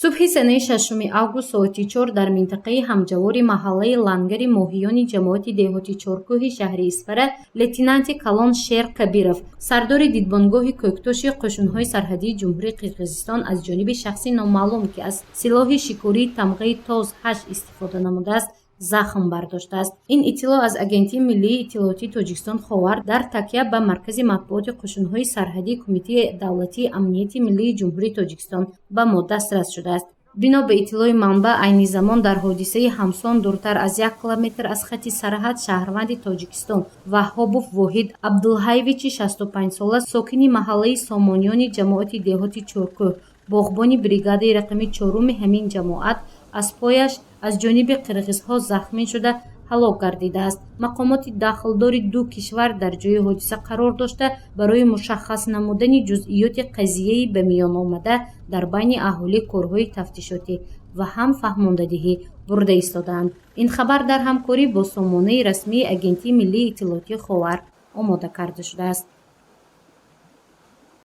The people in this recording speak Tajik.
Субҳи санаи 6 август соати 4 дар минтақаи ҳамҷавори маҳаллаи Лангари моҳиёни ҷамоати деҳоти Чоркӯҳи шаҳри Исфара лейтенанти калон Шер Кабиров, сардори дидбонгоҳи Кӯктоши қӯшунҳои сарҳадии Ҷумҳурии Қирғизистон, аз ҷониби шахси номаълум, ки аз силоҳи шикории тамғаи ТОЗ 8 истифода намудааст, захм бардоштааст. Ин иттилоъ аз Агентии миллии иттилоотии Тоҷикистон «Ховар» дар такя ба Маркази матбуоти қӯшунҳои сарҳадии Кумитаи давлатии амнияти миллии Ҷумҳурии Тоҷикистон ба мо дастрас шудааст. Бино ба иттилои манбаъ, айни замон дар ҳодисаи ҳамсон дуртар аз 1 километр аз хати сарҳад шаҳрванди Тоҷикистон Ваҳҳобов Воҳид Абдулҳаевичи 65-сола, сокини маҳаллаи Сомониёни ҷамоати деҳоти Чоркӯҳ, боғбони бригадаи рақами чоруми ҳамин ҷамоат, аз пояш аз ҷониби қирғизҳо захмӣ шуда, ҳалок гардидааст. Мақомоти дахлдори ду кишвар дар ҷои ҳодиса қарор дошта, барои мушаххас намудани ҷузъиёти қазияи ба миён омада дар байни аҳолӣ корҳои тафтишотӣ ва ҳам фаҳмондадиҳӣ бурда истодаанд. Ин хабар дар ҳамкорӣ бо сомонаи расмии Агентии миллии иттилоотии «Ховар» омода карда шудааст.